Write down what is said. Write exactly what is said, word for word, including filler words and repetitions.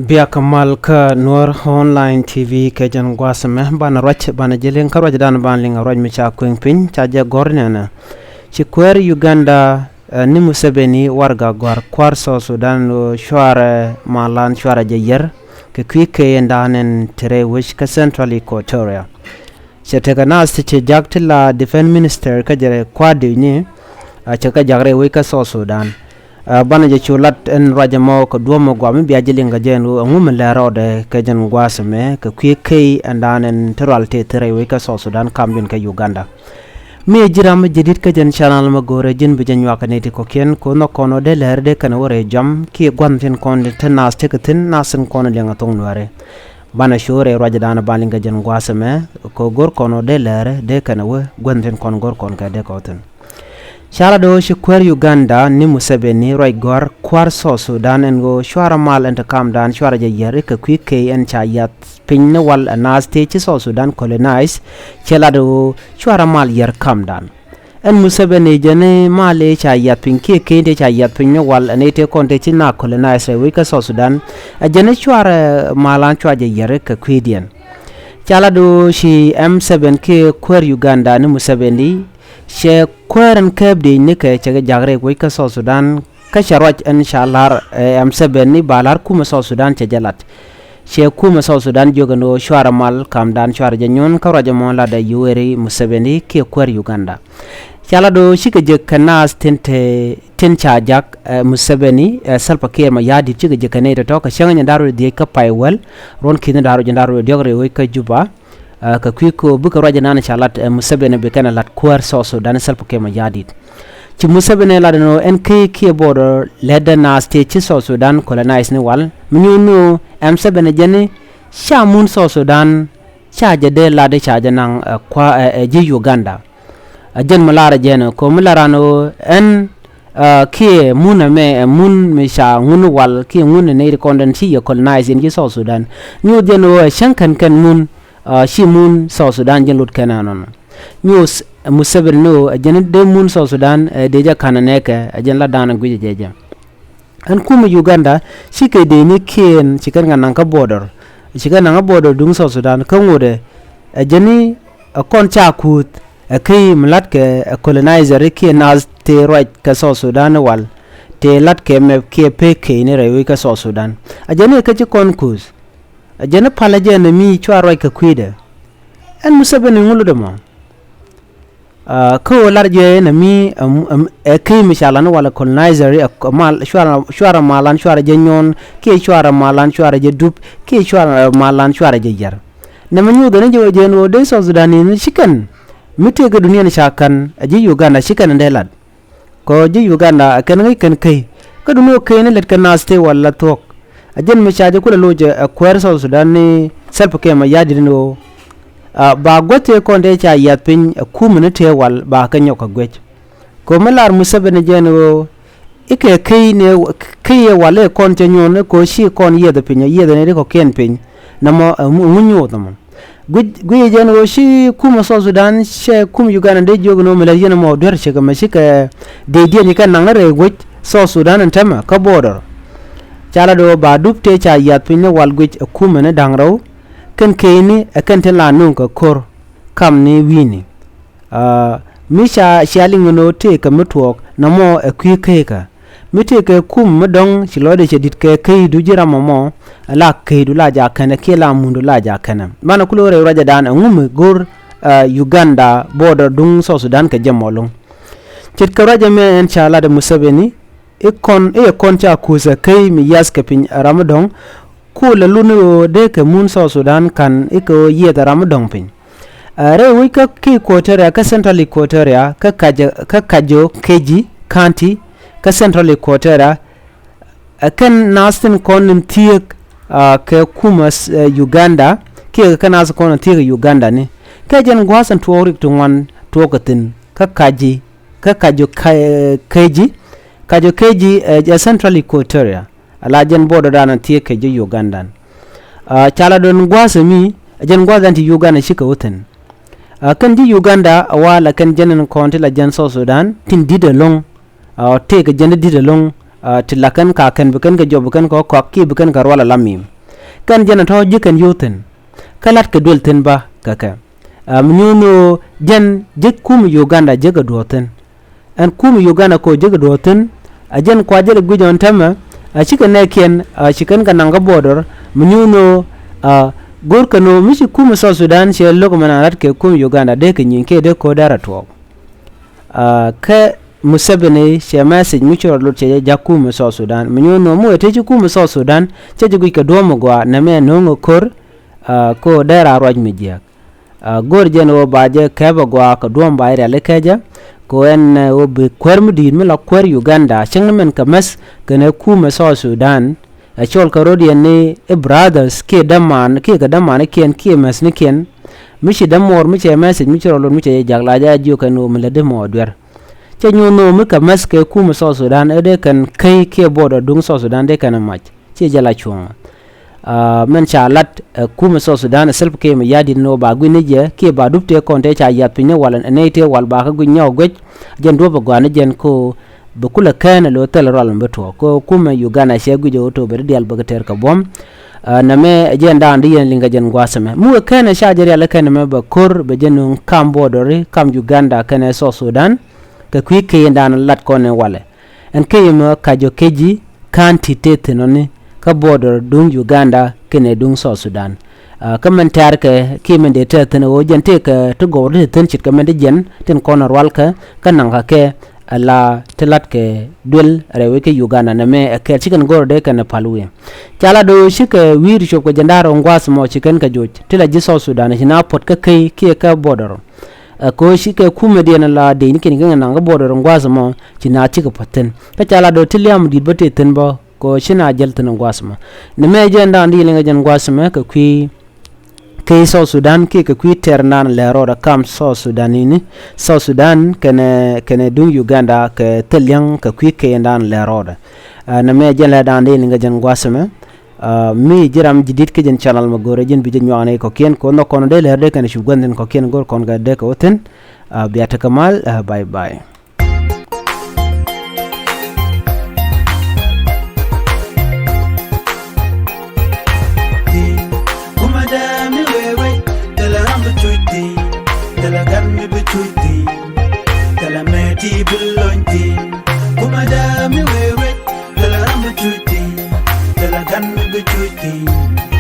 Bia kä mal kä Nuɔr Online T V kɛ jɛn gua̱a̱th ɛmɛ, banɛ ruac, banɛ jɛ liŋ kä ruacdan, banɛ liŋ ɛ ruac mi ca kueŋ piny, ca jɛ gɔ̱r nɛnɛ. Ci kuäär Uganda, eh, ni Museveni warɛga gɔ̱a̱r kua̱r South Sudan ɣöö cuarɛ malan cuarɛ jɛ yär kɛ kui̱ key ɛn da̱a̱n ɛn te rɛy wec kä Central Equatoria. Cɛ tekɛ naath ti cɛ jak ti la Defense Minister kä jɛ rɛy kua̱r dëëcni, a cɛ kɛ jak rɛy wec kä South Sudan. A banɛ jɛ cu lat ɛn ruacɛ mɔ kɛ duɔ̱ɔ̱p mɔ gɔaa mi bia ji̱ liŋ kɛ jɛ ɛn ɣöö ɛŋu mi lɛr rɔɔdɛ kɛ jɛn gua̱a̱th ɛmɛ kɛ kui̱ key ɛn da̱a̱n ɛn ti rual tëë thi̱n rɛy wec kä South Sudan kam diɛn kä Uganda. Mi ɛ ji̱ ram mi jɛ di̱t kä jɛn channel mɛ go̱o̱rɛ ji̱n bi jɛ nyuak kɛ nɛy ti kɔ̱kiɛn kɛ ɣöö nhɔk kɔn ɣöö dee lɛr dee kɛn wä rɛy jam kiɛ gua̱th tin kɔn tin te naath tekɛ thi̱n, naath tin kɔn liɛŋ a thoŋ Nuäärɛ. Banɛ cu rɛy ruacdan, banɛ liŋ kɛ jɛn gua̱a̱th ɛmɛ kɛ ɣöö go̱r kɔn ɣöö dee lɛr dee kɛn wä gua̱th tin kɔn go̱r kɔn kɛ dee kɛ wä thi̱n. Ca lat ɣöö ci kuäär Uganda ni Museveni ruac gɔ̱a̱r kua̱r South Sudan ɛn ɣöö cuarɛ mal ɛn te kamdan cuarɛ jɛ yär kɛ kui̱ key ɛn ca yath piny ni wal ɛ naath tëë ci South Sudan colonize. Cɛ lat ɣöö cuarɛ mal yär kamdan. Ɛn Museveni jɛn i̱ mal i̱ ca yath piny kiɛ key tëë ca yath piny ni wal ɛn i̱ tëë kɔn tëë ci naath colonize rɛy wec kä South Sudan. Ɛ jɛn i̱ cuarɛ malan cuarɛ jɛ yär kɛ kui̱diɛn. Ca lat ɣöö ci M seven kiɛ kuäär Uganda ni Museveni cɛ kuäär ɛn kääp dëëcnikɛ cɛ kɛ jak rɛy wec kä South Sudan. Kä cɛ ruac ɛn ca la̱r, eh, M seven ni ba la̱r kumɛ South Sudan cɛ jɛ lat. Cɛ kumɛ South Sudan jiök ɛn ɣöö cuarɛ mal kamdan cuarɛ jɛ nyuɔ̱n kä ruac ɛmɔ latdɛ Yoweri Museveni kiɛ kuäär Uganda. Ca lat ɣöö cikɛ jek kɛ naath tin te tin ca jak, eh, Museveni, eh, Salva Kiir Mayardit cikɛ jek kɛ nɛy tɔ̱tɔ̱ kɛ cäŋ ni da̱r rɔ dhiec kä pay wäl ruɔ̱n ki̱ni da̱r rɔ jiɛn da̱r rɔ diɔ̱k rɛy wec kä Juba. Ah, kɛ kui̱ kɛ ɣöö bikɛ ruac ɛnan ca lat, eh, Museveni bi kɛn ɛ lat kuäär South Sudan Salva Kiir Mayardit. Ci Museveni lat ɛn ɣöö ɛn key kiɛ border lätdɛ naath tëë ci South Sudan colonize ni wal. Mi nyuun ni ɣöö M seven jɛn i̱ ca mun South Sudan ca jɛ dee lat i̱ ca jɛ naŋ, eh, kua, eh, eh, ji̱ Uganda. A jɛn mi lar jɛn ɛ ko̱ mi lar an ɣöö ɛn, ah, kiɛ mun ɛmɛ ɛ mun mi ca ŋun wal kiɛ ŋun ɛ nɛy ti kɔn den ci yɛ colonize in ci South Sudan. Nyuuth jɛn ɣöö ɛ cäŋ kɛn kɛn mun, ah, ci mun South Sudan jɛn lut kɛn ɛnɔnɔ. Nyuuth Museveni ni ɣöö ɛ jɛn dee mun South Sudan ɛ dee jɛ ka̱n ɛ nɛɛkɛ ɛ jɛn la da̱a̱n ɛ guic ɛ jɛ jɛ. Ɛn kumɛ Uganda cikɛ dee ni kiɛn cikɛ ŋa naŋ kä border. Cikɛ naŋ kä border duŋ South Sudan kä ŋotdɛ ɛ jɛn i̱ ɛ kɔn ca kuuth ɛ key mi la̱tkɛ ɛ colonizer kiɛ naath tëë ruac kɛ South Sudan i̱ wal. Tëë la̱tkɛ mɛp kiɛ pek key ni rɛy wec kä South Sudan. Ɛ jɛn i̱ kä ci kɔn kuuth. Ɛ jɛn i̱ palä jɛn ɛ mi cua ruac kɛ kui̱dɛ. Ɛn Museveni ŋu lotdɛ mɔ. Ah, kä ɣöö lar jɛ nɛ mi, ɛm, ɛm, ɛ key mi ca lan walɛ colonizer, ɛ, mal, cuarɛ, cuarɛ malan cuarɛ jɛ nyuɔn kiɛ cuarɛ malan cuarɛ jɛ dup kiɛ cuarɛ malan cuarɛ jɛ yär. Nɛ mɛ nyuuth ɛn jɛ ɣöö jɛ ɛn ɣöö dee South Sudan in ci kɛn mi tëëkɛ duniɛn ca ka̱n ɛ ji̱ Uganda ci kɛn in dee lat. Kɔ ji̱ Uganda ɛ kɛn ŋäc kɛn key. Kä duni ɣöö key ni lät kɛ naath tëë wal la thuɔ̱k. Ɛ jɛn mi ca jɛ kulɛ loc ɛ kuäär South Sudan ni Salva Kiir Mayardit ni ɣöö, ah, ba guäth tëë kɔn tëë ca yiath piny ɛ kumɛ ni tëë wal ba kɛ nyɔk kɛ guec. Kɛ ɣöö mi lar Museveni jɛn ɣöö i̱ kɛ key ni key ɛ wal i̱ kɔn cɛ nyuɔ̱n i̱ kɛ ɣöö ci kɔn yieth piny ɛ yieth ni ri kɔ̱kiɛn piny. Nɛmɔ ɛ ŋu nyuuth ɛmɔ. Guic, guic jɛn ɣöö ci kumɛ South Sudan cɛ kumɛ Uganda dee jiök ni ɣöö mi lät yɛn ɛmɔ duer cɛ kɛ mɛ cikɛ dee diɛn ci kɛ naŋ rɛy guic South Sudan ɛn täämɛ kä border. Ca la do̱o̱ ba dup tëë ca yiath piny ni wal guic ɛ kumɛ ni da̱ŋ rɛw. Kɛn keyni ɛ kɛn tin la nuŋ kɛ ko̱r kam ni wi̱i̱ni. Ah, mi ca cia liŋ ni ɣöö tëëkɛ mi tuɔɔk nɔmɔ ɛ kui̱ keekä. Mi tëëkɛ kum mi dɔ̱ŋ ci lɔcdɛ cɛ di̱t kɛ keydu ji̱ ram ɛmɔ, la keydu la jaak kɛnɛ kiɛ la mundu la jaak kɛnɛ. Banɛ kulɛ ɣöö rɛy ruacɛ dan ɛŋu mi go̱r, ah, Uganda border duŋ South Sudan kɛ jɛ mɔluŋ. Ce̱tkɛ ruacɛ mɛ ɛn ca latdɛ Museveni, i̱ kɔn, i̱ ɛ kɔn ca kuuth ɛ key mi yiath kɛ piny ɛ ram mi dɔ̱ŋ, ku lɛ lut ni ɣöö dee kɛ mun South Sudan ka̱n i̱ kɛ ɣöö yieth ɛ ram mi dɔ̱ŋ piny. Ɛ rɛy wec kä kä Equatoria, kä Central Equatoria, kä Kajo, kä Kajo Keji County, kä Central Equatoria, ɛ kɛn naath tin kɔn in thiek, ah, kɛ kumɛ, eh, Uganda, kiɛ kɛ naath kɔn in thiek Uganda ni. Kɛ jɛn gua̱a̱th in tuɔɔk rik ti ŋuan tuɔɔk kɛ thi̱n, kä Kaji, kä Kajo Ke-, Keji, Kajo Keji, eh, ɛ Central Equatoria. Ala jɛn border dan a thiek kɛ ji̱ Ugandan. Ah, ca la dɔ̱ŋ gua̱a̱th ɛmi, ɛ jɛn gua̱a̱th dan ti Uganda cikɛ wä thi̱n. Ah, kɛn ji̱ Uganda a wa la kɛn jɛn ɛn kɔn ti la jɛn South Sudan tin di̱t ɛlɔ̱ŋ. Ah, tëëkɛ jɛn ti di̱t ɛlɔ̱ŋ. Ah, ti la kɛn ka kɛn bi kɛn kɛ jɔp bi kɛn kɛ kɔak kiɛ bi kɛn kɛ rual ala mi̱i̱m. Kɛn jɛn a tɔ̱ ji̱ kɛn yo̱o̱ thi̱n. Kä la̱t kɛ duël thi̱n bä kɛ kɛ. Ɛ, mi nyuuth ni ɣöö jɛn ji̱ kumɛ Uganda ji̱ kɛ duɔ̱ɔ̱r thi̱n. Ɛn kumɛ Uganda kɛ ɣöö ji̱ kɛ duɔ̱ɔ̱r thi̱n. Ɛ jɛn kua jɛ lɛ guic ɣän täämɛ. Ɛ, cikɛ nɛɛkiɛn, ɛ, ci kɛn kɛ naŋ kä border. Mi nyuuth ni ɣöö, ɛ, go̱o̱r kɛn ɣöö mi ci kumɛ South Sudan cɛ lo̱k mɛ naŋ la̱t kɛ kumɛ Uganda dee kɛ nyieny kiɛ dee ko̱r dee rɔ tuɔɔk. Ɛ, kä Museveni cɛ message mi ci rɔ lot cɛ jɛ ja̱k kumɛ South Sudan. Mi nyuuth ni ɣöö mi wëë tëë ci kumɛ South Sudan cɛ ji̱ guic kɛ duɔ̱ɔ̱p mi gɔaa nɛmɛ no̱o̱ŋ ɛ ko̱r, ɛ, kɛ ɣöö dee raan ruac mi jiääk. Ɛ, go̱o̱r jɛn ɣöö ba jɛ kɛp ɛ gɔaa kɛ duɔ̱ɔ̱p ba jɛ rialikä jɛ. Kɛ ɣöö ɛn, ɛ, ɣöö bi kuäär mi di̱i̱t mi la kuäär Uganda cäŋ ni mɛn kɛ mäth kɛnɛ kumɛ South Sudan. Ɛ cɔl kɛ rɔ̱diɛn ni i̱ brothers kiɛ däman kiɛ kɛ dämanikiɛn kiɛ mäthnikiɛn. Mi ci dämuɔɔr mi cɛ message mi ci rɔ lot mi cɛ jɛ ja̱k la jɛ a jiök kɛn ɣöö mi lätdi mɔ duer. Cɛ nyuɔ̱th ni ɣöö mi kɛ mäth kɛ kumɛ South Sudan ɛ dee kɛn käc kiɛ border duŋ South Sudan dee kɛn ɛ mac. Ciɛ jɛ la cuɔ̱ŋ. Ɛ, mɛn ca lat, ɛ, kumɛ South Sudan ɛ Salva Kiir Mayardit ni ɣöö ba gui̱n ni jɛ kiɛ ba dup tëë kɔn tëë ca yiath piny ni wal ɛ nɛy tëë wal ba kä gui̱n nyɔk guec. Jɛn duɔ̱p ɛ gɔaa ni jɛn kɛ ɣöö bi kulɛ kɛn ɛ lo̱ thil rual mi bi tuɔɔk. Kɛ ɣöö kumɛ Uganda cɛ guic ɛ ɣöö to̱ bɛ di diaal bä kɛ tɛr kɛ buɔ̱m. Ɛ, nɛmɛ ɛ jɛn da̱a̱n di yɛn liŋ kɛ jɛn gua̱a̱th ɛmɛ. Mi wëë kɛn ɛ ca jɛ rialikä nɛmɛ bɛ ko̱r bɛ jɛn nuŋ kam border ri kam Uganda kɛnɛ South Sudan. Kɛ kui̱ kɛ yɛn da̱a̱n lat kɔn ɛ walɛ. Ɛn kä yɛ mɛ Kajo Keji County tëë thi̱n ɔni kä border duŋ Uganda kɛnɛ duŋ South Sudan. Ɛ, kä mɛn tɛ̈rkɛ kiɛ mɛn dee tɛ̈ thi̱n ɣöö jɛn tëëkɛ ti gɔw ti thi̱n ce̱tkɛ mɛn ti jiɛn tin kɔn rualkɛ kä naŋkɛ kɛ ala ti la̱tkɛ duël rɛy wec kä Uganda nɛmɛ ɛ kɛl ci kɛn go̱r dee kɛn ɛ pa̱l wi̱i̱. Ca la do̱o̱ cikɛ wi̱i̱ ti cop kɛ jɛn da̱r ɣöö gua̱a̱th mɔ ci kɛn kɛ joc ti la ji̱ South Sudan ci na puɔ̱t kä key kiɛ kä border. Ɛ, kɛ ɣöö cikɛ kumɛ diɛn la dec ni kiɛn kɛ ŋɛ naŋ kä border in gua̱a̱th ɛmɔ ci naath cikɛ puɔ̱th thi̱n. Kä ca la do̱r ti liam di̱t bä tëë thi̱n bä kɛ ɣöö ci naath jäl thi̱n in gua̱a̱th ɛmɔ. Nɛmɛ jɛn da̱a̱n di liŋ jɛn gua̱a̱th ɛmɛ kɛ kui̱ key South Sudan kiɛ kɛ kui̱ tɛr naan lɛ rɔɔdɛ kam South Sudan ini South Sudan kɛnɛ, kɛnɛ duŋ Uganda kɛ thil li̱eŋ kɛ kui̱ key da̱a̱n lɛ rɔɔdɛ. Ɛ, nɛmɛ jɛn lɛ da̱a̱n di liŋ jɛn gua̱a̱th ɛmɛ. Ɛ, mi ji̱ ram ji̱ di̱t kä jɛn channel mɛ go̱rɛ ji̱n bi jɛ nyuak ni kɔ̱kiɛn kɛ ɣöö nhɔk kɔn dee lɛr dee kɛn cu gua̱n thi̱n kɔ̱kiɛn go̱r kɔn kɛ dee kɛ wä thi̱n. Ɛ, bia tekɛ mal, ɛ, bye bye. Kumɛ dee mi wee wec, thilɛ ram bi cuc thi̱n, thilɛ gan mi bi cuc thi̱n, thilɛ mɛ ti bi lony thi̱n. Kumɛ dee mi wee wec, thilɛ ram bi cuc thi̱n, thilɛ gan mi bi cuc thi̱n.